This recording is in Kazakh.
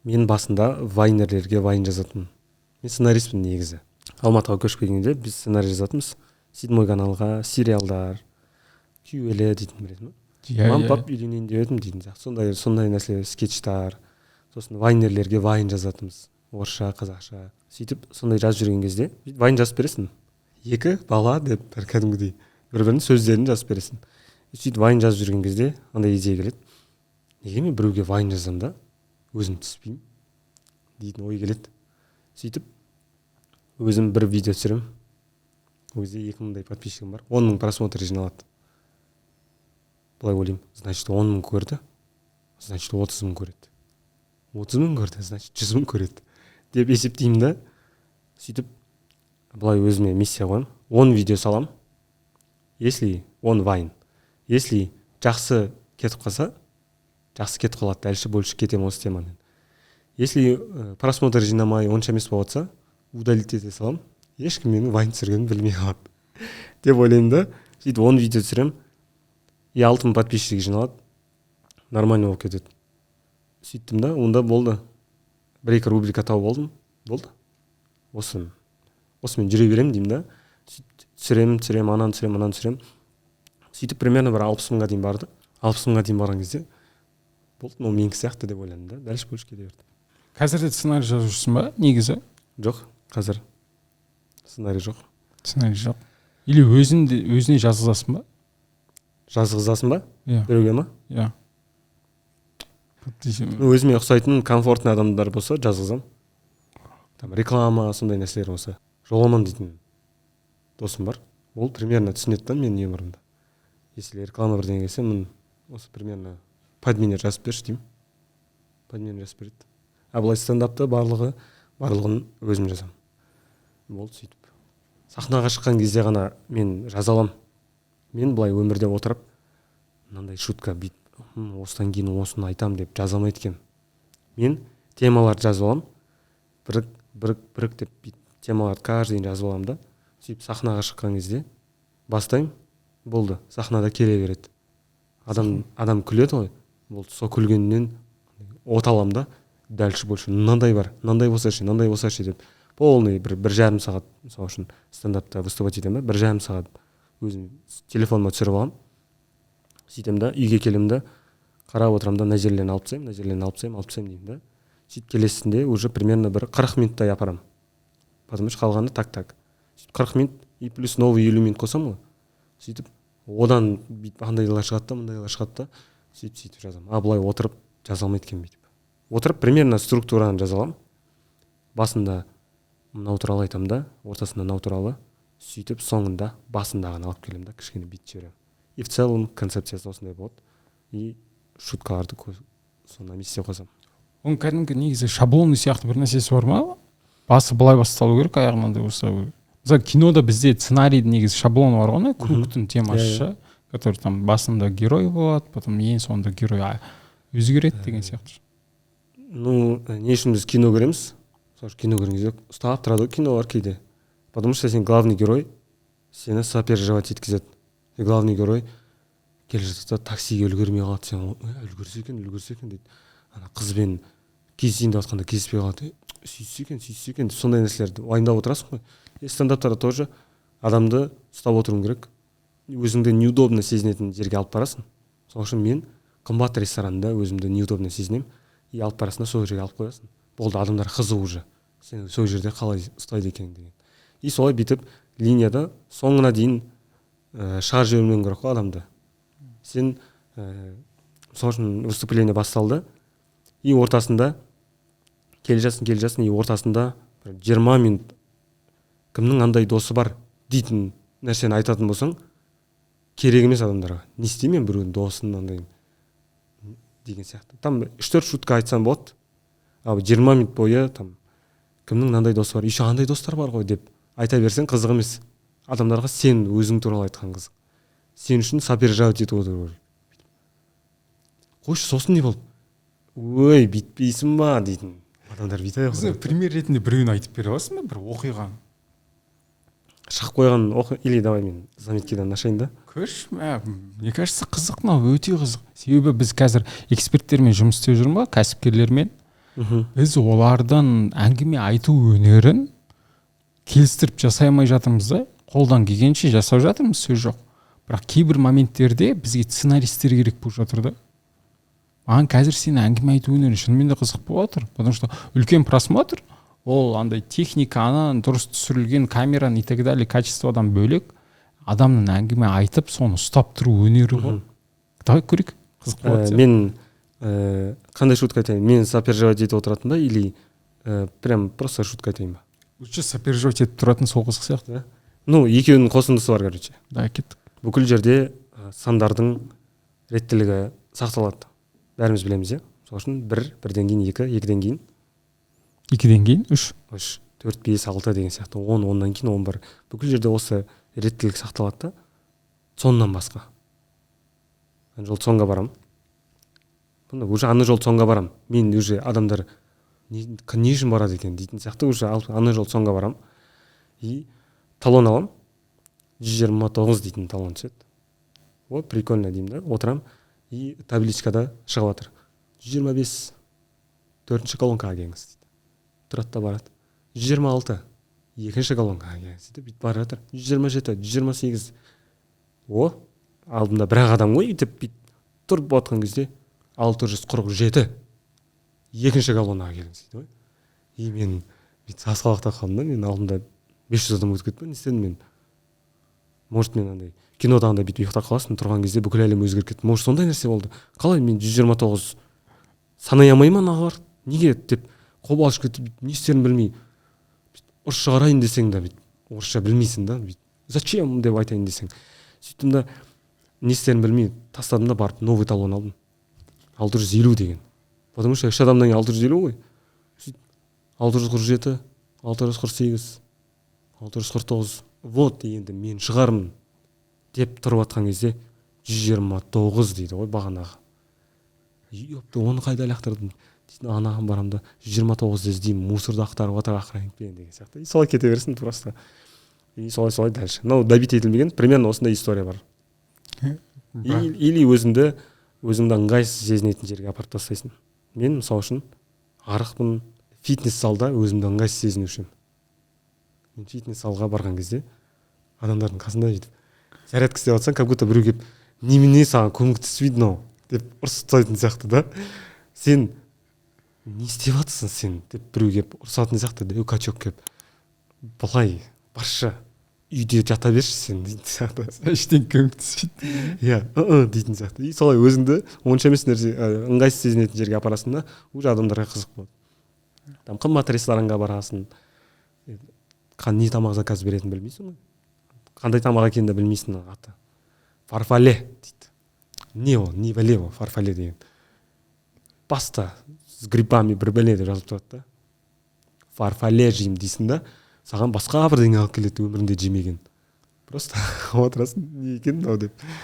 Мен басында вайнерлерге вайн жазатынмын. Мен сценаристпін негізі. Алматыға көшіп келгенде біз сценарий жазатынбыз Седьмой каналға, сериалдар, «Күйеу» дейтін, білесің ба? Иә. «Мам, Иә. пап, үйленейін деп едім» дейтін сияқты, сондай нәрселер, скетчтар. Сосын вайнерлерге вайн жазатынбыз, орысша, қазақша. Сөйтіп, сондай жазып жүрген кезде, бүйтіп вайн жазып бересің, екі бала деп, бір кәдімгідей бір бірінің сөздерін жазып бересің. Сөйтіп вайн жазып жүрген кезде андай идея келеді: неге мен біреуге вайн жазамын да, өзім түспеймін дейтін ой келеді. Сөйтіп өзім бір видео түсіремін. Ол кезде 2000-дай подписчигім бар, 10 000 просмотр жиналады. Былай ойлаймын: значит, 10 000 көрді, значит, 30 000 көреді, 30 000 көрді, значит, 100 000 көреді деп есептеймін да. Сөйтіп былай өзіме миссия қоямын: 10 видео саламын, если 10 вайн, если жақсы кетіп қалса, жақсы кетіп қалады, дальше больше кетемін осы темамен. Если просмотр жинамай, онша емес болып жатса, удалить ете саламын, ешкім менің вайн түсіргенімді білмей қалады деп ойлаймын да. Сөйтіп 10 видео түсіремін, и 6000 подписчик жиналады, нормально болып кетеді. Сөйттім да, онда болды, бір екі рубрика тауып алдым, болды, осы осымен жүре беремін деймін да. Сөйтіп түсіремін, түсіремін, ананы түсіремін, мынаны түсіремін. Сөйтіп примерно бір 60 мыңға дейін барды. 60 мыңға дейін барған кезде, болды, мынау менікі сияқты деп ойладым да, дальше больше кете берді. Қазір де сценарий жазып жүрсің ба негізі? Жоқ, қазір сценарий жоқ. Сценарий жоқ или өзің де өзіне жазғызасың ба? Жазғызасың ба? Иә. Біреуге ма? Иә. Ну, өзіме ұқсайтын комфортный адамдар болса, жазғызамын. Там реклама, сондай нәрселер болса. Жоламан дейтін досым бар, ол примерно түсінеді да менің юморымды. Если реклама бірдеңе келсе, мін осы примерно под меня жазып берші деймін, под меня жазып береді. А былай стендапта барлығын өзім жазамын, болды. Сөйтіп сахнаға шыққан кезде ғана мен жаза аламын. Мен былай өмірде отырып, мынандай шутка бүйтіп, осыдан кейін осыны айтамын деп жаза алмайды екенмін. Мен темаларды жазып аламын, бірік, бірік, бірік деп, бүйтіп темаларды каждый день жазып аламын да. Сөйтіп сахнаға шыққан кезде бастаймын, болды, сахнада келе береді. Адам күледі ғой, болды, сол күлгеннен от аламын да, дальше больше мынандай бар, мынандай болса ше, мынандай болса ше деп, полный бір 1,5 сағат. Мысалы үшін, стендапта выступать етемін ба, 1,5 сағат өзім телефоныма түсіріп аламын. Сөйтемін да, үйге келемін да, қарап отырамын да, мына жерлерін алып тастаймын, мына жерлерін алып тастаймын, алып тастаймын деймін да. Сөйтіп келесісінде уже примерно бір 40 минуттай апарамын, потому что қалғаны так, так. Сөйтіп 40 минут и плюс новый 50 минут қосамын ғой. Сөйтіп одан бүйтіп андайлар шығады да, мындайлар шығады да, сөйтіп жазамын. А былай отырып жаза алмайды екенмін. Бүйтіп отырып примерно структураны жаза аламын: басында мынау туралы айтамын да, ортасында мынау туралы, сөйтіп соңында басындағыны алып келемін да, кішкене бүйтіп жіберемін. И в целом концепциясы осындай болады, и шуткаларды соны на месте қосамын. Оның кәдімгі негізі шаблонный сияқты бір нәрсесі бар ма? Басы былай басталу керек, аяғы мынандай болса. Мысалы, кинода бізде сценарийдің негізі шаблоны бар ғой, ана кругтың темасы Иә, иә. ше, который там басында герой болады, потом ең соңында герой өзгереді деген сияқты. Ну, не үшін біз кино көреміз? Мысалы үшін, кино көрген кезде ұстап тұрады ғой кинолар кейде, потому что сен, главный герой сені сопереживать еткізеді. И главный герой келе жатады да, таксиге үлгермей қалады, сен: «Үлгерсе екен, үлгерсе екен», — дейді. Ана қызбен кездесейін деп жатқанда кездеспей қалады, «Сөйтсе екен, сөйтсе екен» деп, сондай нәрселерді уайымдап отырасың ғой. И стендаптарда тоже адамды ұстап отыруың керек, өзіңді неудобно сезінетін жерге алып барасың. Сол үшін мен қымбат ресторанда өзімді неудобно сезінемін, и алып барасың да, сол жерге алып қоясың, болды, адамдар қызық уже, сен сол жерде қалай ұстайды екен деген. И солай бүйтіп линияда соңына дейін шығарып жібермеуің керек қой адамды. Сен мысалы үшін, выступление басталды, и ортасында келе жатсың, келе жатсың, и ортасында бір 20 минут «кімнің андай досы бар» дейтін нәрсені айтатын болсаң, керек емес адамдарға. Не істеймін мен біреудің досын андай деген сияқты. Там үш төрт шутка айтсаң болады, ал 20 минут бойы там «кімнің мынандай досы бар, еще андай достар бар ғой» деп айта берсең, қызық емес адамдарға. Сен өзің туралы айтқан қызық, сен үшін сопереживать етіп отыру керек. «Қойшы, сосын не болды, ой, бүйтпейсің ба?» дейтін адамдар бүйтіп. Бізде пример ретінде біреуін айтып бере аласың ба, бір оқиғаны? Шығып қойған или давай мен заметкадан ашайын да. Көрші, мә, мне кажется, қызық мынау, өте қызық, себебі біз қазір эксперттермен жұмыс істеп жүрмін ғой, кәсіпкерлермен. Біз олардан әңгіме айту өнерін келістіріп жасай алмай жатырмыз да. Қолдан келгенше жасап жатырмыз, сөз жоқ, бірақ кейбір моменттерде бізге сценаристтер керек болып жатыр да. Маған қазір сенің әңгіме айту өнерің шынымен де қызық болып жатыр, потому что үлкен просмотр ол андай техниканы, дұрыс түсірілген камераны и так далее, качестводан бөлек, адамның әңгіме айтып, соны ұстап тұру өнері ғой. Давай көрейік, қызық болады сияқты. Мен қандай шутка айтайын? Мен сопереживать етіп отыратын ба или прям просто шутка айтайын ба? Лучше сопереживать етіп тұратын, сол қызық сияқты. Да? Ну, екеуінің қосындысы бар, короче. Да, кеттік. Бүкіл жерде сандардың реттілігі сақталады, бәріміз білеміз, иә. Сол үшін бір, бірден кейін екі, екіден кейін Екіден кейін үш. Үш, төрт, бес, алты деген сияқты, 10, 10-нан кейін 11. Бүкіл жерде осы реттілік сақталады да. ЦОНнан басқа. Ана жолы ЦОНға барамын. Бұнда уже ана жолы ЦОНға барамын мен, уже адамдар не үшін барады екен дейтін сияқты. Уже ана жолы ЦОНға барамын и талон аламын, 129 дейтін талон түседі. Вот, прикольно деймін да, отырамын. И табличкада шығып жатыр: 125, төртінші колонкаға келіңіз дейді. Тұрады да барады. 126, екінші колонкаға келіңіз дейді. Бүйтіп бара жатыр. 127, 128. О, алдымда бір ақ адам ғой деп, бүйтіп тұрып отқан кезде: 647, екінші колоннаға келіңіз дейді ғой. И мен бүйтіп сасқалақтап қалдым да. Мен алдымда 500 адам өтіп кетті ма, не істедім мен? Может, мен андай кинодағындай бүйтіп ұйықтап қаласың, тұрған кезде бүкіл әлем өзгеріп кетті, может, сондай нәрсе болды. Қалай мен 129 санай алмаймын, аналар неге деп қобалжып кетіп, бүйтіп не істерімді білмей, бүйтіп ұрыс шығарайын десең де, бүйтіп орысша білмейсің да, бүйтіп «зачем» деп айтайын десең. Сөйттім да, не істерімді білмей тастадым да, барып новый талон алдым, 650 деген, потому что үш адамнан кейін 650 ғой. Сөйтіп 647, 648, 649, вот енді мен шығармын деп тұрып жатқан кезде: 129 дейді ғой бағанағы. Ёпта, оны қайда лақтырдым дейтін. Анаған барамын да, 129-ды іздеймін, мусорды ақтарып жатыр охранникпен деген сияқты. И солай кете берсін просто. И солай, солай дальше. Мынау добить етілмеген, примерно осындай история бар. Или өзіңді ыңғайсыз сезінетін жерге апарып тастайсың. Мен, мысалы үшін, арықпын, фитнес залда өзімді ыңғайсыз сезінуші едім. Мен фитнес залға барған кезде адамдардың қасында бүйтіп зарядка істеп жатсаң, как будто біреу келіп: «Немене, саған көмектеспейді мынау?» – деп ұрысып тастайтын сияқты да. «Сен не істеп жатырсың сен?» – деп біреу келіп ұрысатын сияқты да. Качок келіп: «Былай баршы, үйде жата берші сен», – дейтін сияқты. Ештеңе көмектеспейді. Иә, ы дейтін сияқты. И солай өзіңді онша емес нәрсе, ыңғайсыз сезінетін жерге апарасың да, уже адамдарға қызық болады. Там қымбат ресторанға барасың, не тамақ заказ беретінін білмейсің ғой, қандай тамақ екенін де білмейсің. Аты фарфале дейді. Не ол, не бәле ол фарфале деген? Паста с грибами, бір бәле деп жазылып тұрады да. Фарфале жеймін дейсің да, саған басқа бірдеңе алып келеді, өміріңде жемеген. Просто отырасың, не екен мынау деп.